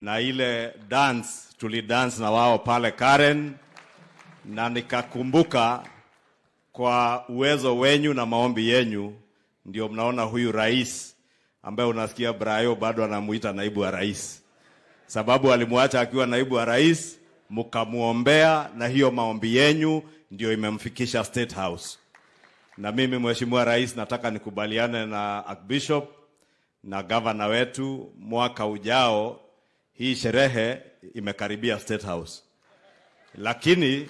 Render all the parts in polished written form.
Na ile dance tulidance na wao pale Karen, na nikakumbuka kwa uwezo wenyu na maombi yenyu ndio mnaona huyu rais ambaye unasikia Brayo bado anamuita naibu wa rais, sababu alimwacha akiwa naibu wa rais, mkamuombea, na hiyo maombi yenyu ndio imemfikisha State House. Na mimi, Mheshimiwa Rais, nataka nikubaliane na Archbishop na gavana wetu, mwaka ujao hii sherehe imekaribia State House, lakini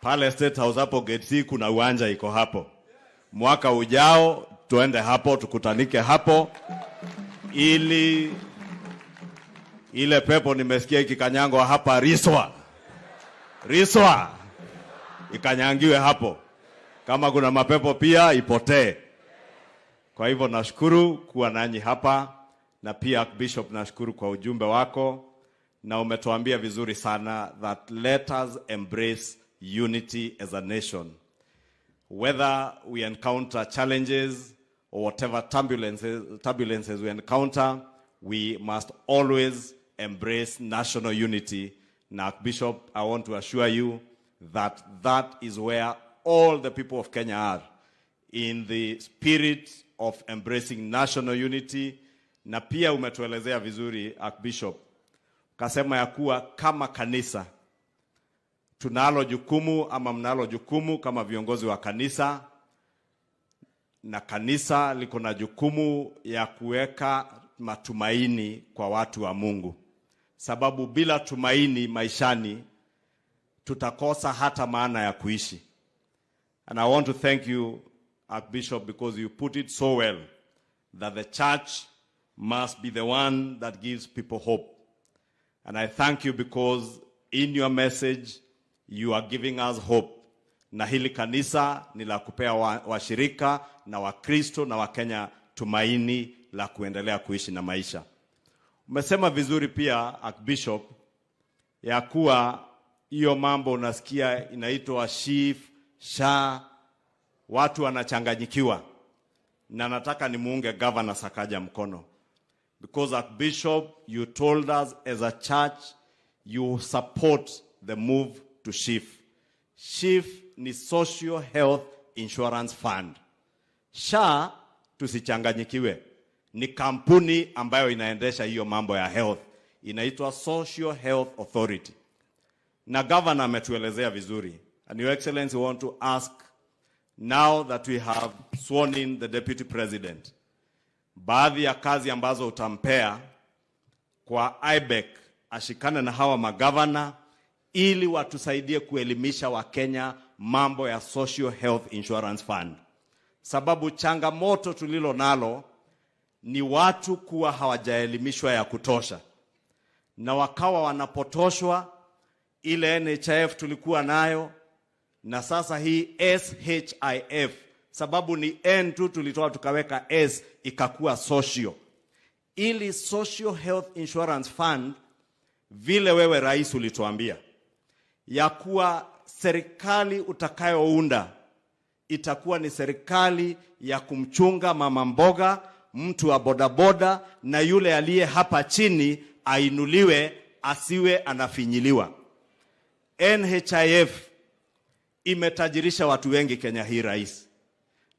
pale State House hapo Gate C kuna uwanja iko hapo. Mwaka ujao tuende hapo, tukutanike hapo, ili ile pepo nimesikia ikikanyangwa hapa Riswa, Riswa ikanyangiwe hapo, kama kuna mapepo pia ipotee. Kwa hivyo nashukuru kuwa nanyi hapa, na pia Bishop, nashukuru kwa ujumbe wako, na umetuambia vizuri sana that let us embrace unity as a nation. Whether we encounter challenges or whatever turbulences we encounter, we must always embrace national unity. Now, Bishop, I want to assure you that that is where all the people of Kenya are, in the spirit of embracing national unity. Na pia umetuelezea vizuri, Archbishop, kasema ya kuwa kama kanisa tunalo jukumu ama mnalo jukumu kama viongozi wa kanisa, na kanisa liko na jukumu ya kuweka matumaini kwa watu wa Mungu, sababu bila tumaini maishani tutakosa hata maana ya kuishi. And I want to thank you, Archbishop, because you put it so well that the church must be the one that gives people hope. And I thank you because in your message you are giving us hope. Na hili kanisa ni la kupea washirika na Wakristo na Wakenya tumaini la kuendelea kuishi na maisha. Umesema vizuri pia, Archbishop, ya kuwa hiyo mambo unasikia inaitwa SHIF, SHA, watu wanachanganyikiwa, na nataka nimuunge Governor Sakaja mkono because, Archbishop, you told us as a church you support the move to SHIF. SHIF ni Social Health Insurance Fund. SHA, tusichanganyikiwe, ni kampuni ambayo inaendesha hiyo mambo ya health, inaitwa Social Health Authority. Na governor ametuelezea vizuri. And Your Excellency, we want to ask, now that we have sworn in the deputy president, baadhi ya kazi ambazo utampea kwa IBEC, ashikane na hawa magavana ili watusaidie kuelimisha Wakenya mambo ya Social Health Insurance Fund, sababu changamoto tulilo nalo ni watu kuwa hawajaelimishwa ya kutosha na wakawa wanapotoshwa. Ile NHIF tulikuwa nayo na sasa hii SHIF, sababu ni N tu tulitoa tukaweka S ikakuwa social. Ili Social Health Insurance Fund, vile wewe rais ulituambia ya kuwa serikali utakayounda itakuwa ni serikali ya kumchunga mama mboga, mtu wa bodaboda na yule aliye hapa chini ainuliwe, asiwe anafinyiliwa. NHIF imetajirisha watu wengi Kenya hii, rais,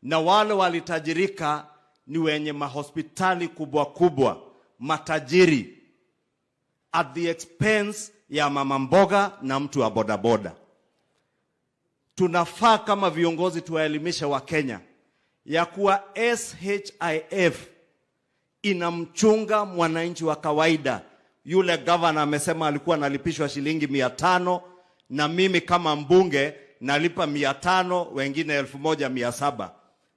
na wale walitajirika ni wenye mahospitali kubwa kubwa, matajiri, at the expense ya mama mboga na mtu wa bodaboda. Tunafaa kama viongozi tuwaelimishe Wakenya ya kuwa SHIF inamchunga mwananchi wa kawaida. Yule gavana amesema alikuwa analipishwa shilingi 500, na mimi kama mbunge nalipa 500, wengine 1,700.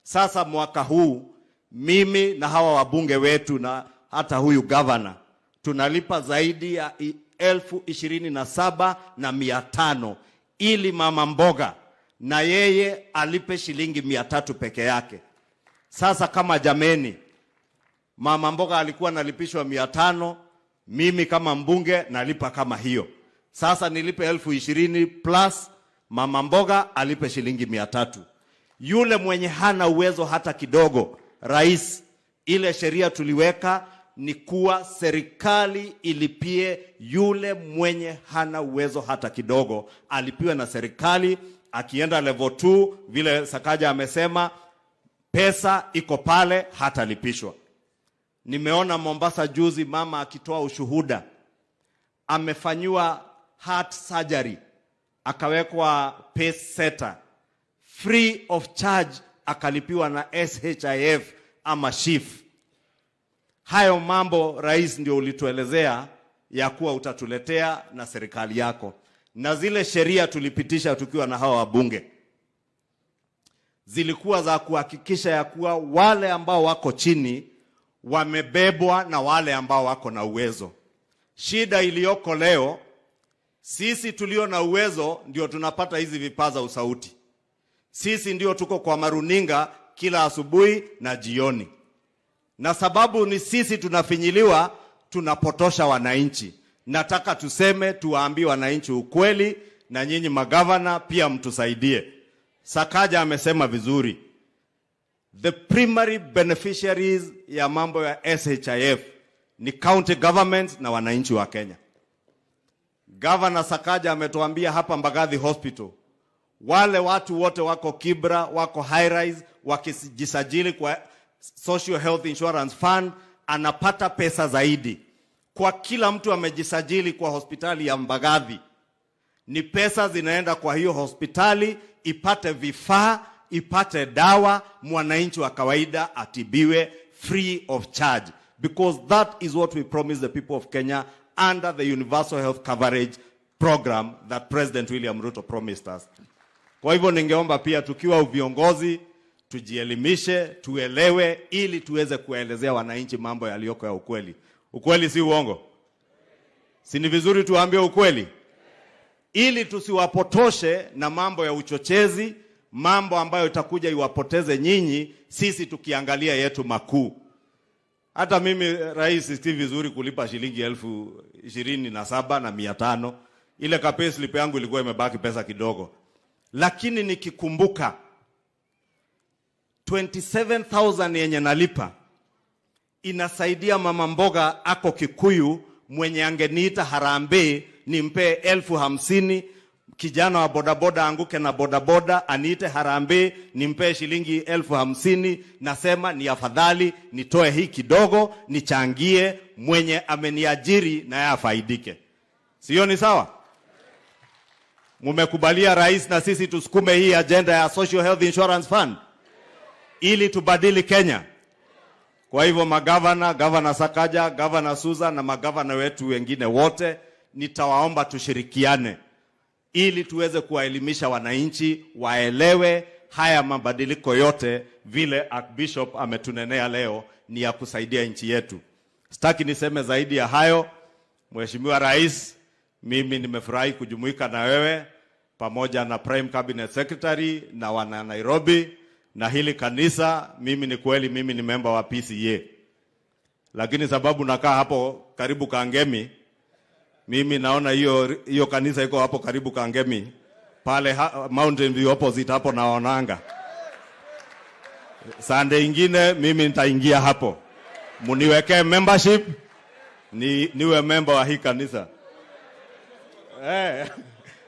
Sasa mwaka huu mimi na hawa wabunge wetu na hata huyu gavana tunalipa zaidi ya 27,500 ili mama mboga na yeye alipe shilingi 300 peke yake. Sasa kama jameni, mama mboga alikuwa analipishwa 500, mimi kama mbunge nalipa kama hiyo. Sasa nilipe 20,000 plus mama mboga alipe shilingi 300. Yule mwenye hana uwezo hata kidogo, rais, ile sheria tuliweka ni kuwa serikali ilipie yule mwenye hana uwezo hata kidogo, alipiwe na serikali. Akienda level 2 vile Sakaja amesema, pesa iko pale, hatalipishwa. Nimeona Mombasa juzi mama akitoa ushuhuda, amefanyiwa heart surgery, akawekwa pace setter free of charge, akalipiwa na SHIF ama SHIF. Hayo mambo rais ndio ulituelezea ya kuwa utatuletea na serikali yako, na zile sheria tulipitisha tukiwa na hawa wabunge zilikuwa za kuhakikisha ya kuwa wale ambao wako chini wamebebwa na wale ambao wako na uwezo. Shida iliyoko leo, sisi tulio na uwezo ndio tunapata hizi vipaza usauti. Sisi ndio tuko kwa maruninga kila asubuhi na jioni, na sababu ni sisi tunafinyiliwa, tunapotosha wananchi. Nataka tuseme, tuwaambie wananchi ukweli, na nyinyi magavana pia mtusaidie. Sakaja amesema vizuri, the primary beneficiaries ya mambo ya SHIF ni county governments na wananchi wa Kenya. Governor Sakaja ametuambia hapa Mbagathi Hospital, wale watu wote wako Kibra, wako high rise, wakijisajili kwa Social Health Insurance Fund anapata pesa zaidi. Kwa kila mtu amejisajili kwa hospitali ya Mbagathi, ni pesa zinaenda kwa hiyo hospitali ipate vifaa, ipate dawa, mwananchi wa kawaida atibiwe free of charge, because that is what we promise the people of Kenya under the Universal Health Coverage program that President William Ruto promised us. Kwa hivyo ningeomba pia tukiwa viongozi tujielimishe, tuelewe ili tuweze kuelezea wananchi mambo yaliyoko ya ukweli. Ukweli si uongo. Si ni vizuri tuwaambie ukweli ili tusiwapotoshe na mambo ya uchochezi, mambo ambayo itakuja iwapoteze nyinyi, sisi tukiangalia yetu makuu. Hata mimi rais, si vizuri kulipa shilingi 27,500. Ile ka payslip yangu ilikuwa imebaki pesa kidogo, lakini nikikumbuka 27,000 yenye nalipa inasaidia mama mboga ako Kikuyu mwenye angeniita harambee nimpe 50,000. Kijana wa bodaboda anguke na bodaboda aniite harambee nimpe shilingi 50,000. Nasema ni afadhali nitoe hii kidogo nichangie mwenye ameniajiri na yeye afaidike. Sio ni sawa? Mumekubalia rais na sisi tusukume hii agenda ya Social Health Insurance Fund ili tubadili Kenya. Kwa hivyo magavana, Gavana Sakaja, Gavana Susan na magavana wetu wengine wote, nitawaomba tushirikiane ili tuweze kuwaelimisha wananchi waelewe haya mabadiliko yote vile Archbishop ametunenea leo ni ya kusaidia nchi yetu. Sitaki niseme zaidi ya hayo. Mheshimiwa Rais, mimi nimefurahi kujumuika na wewe pamoja na Prime Cabinet Secretary na wana Nairobi na hili kanisa. Mimi ni kweli, mimi ni member wa PCA, lakini sababu nakaa hapo karibu Kangemi, mimi naona hiyo kanisa iko hapo karibu Kangemi pale Mountain View opposite hapo naonanga. Sunday ingine mimi nitaingia hapo, muniwekee membership niwe member wa hii kanisa.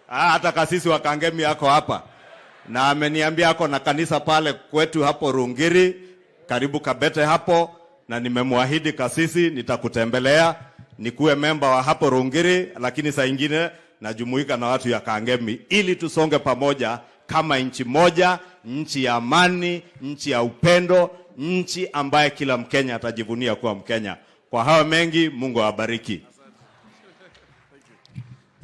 Hata kasisi wa Kangemi ako hapa na ameniambia ako na kanisa pale kwetu hapo Rungiri karibu Kabete hapo, na nimemwahidi kasisi nitakutembelea nikuwe memba wa hapo Rungiri, lakini saa ingine najumuika na watu ya Kangemi ili tusonge pamoja kama nchi moja, nchi ya amani, nchi ya upendo, nchi ambaye kila Mkenya atajivunia kuwa Mkenya. Kwa hayo mengi, Mungu awabariki.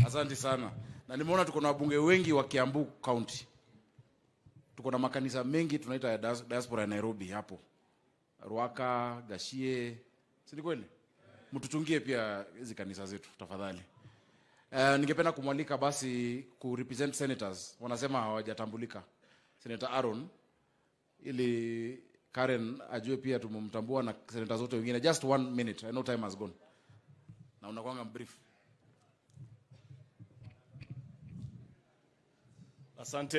Asante sana. Na nimeona tuko na wabunge wengi wa Kiambu County. Tuko na makanisa mengi tunaita ya diaspora ya Nairobi hapo. Ruaka, Gashie, si ni kweli? Mtuchungie pia hizi kanisa zetu tafadhali. Ningependa kumwalika basi ku represent senators. Wanasema hawajatambulika. Senator Aaron, ili Karen ajue pia tumemtambua na senators wote wengine. Just 1 minute. I know time has gone. Na unakuanga brief. Asante.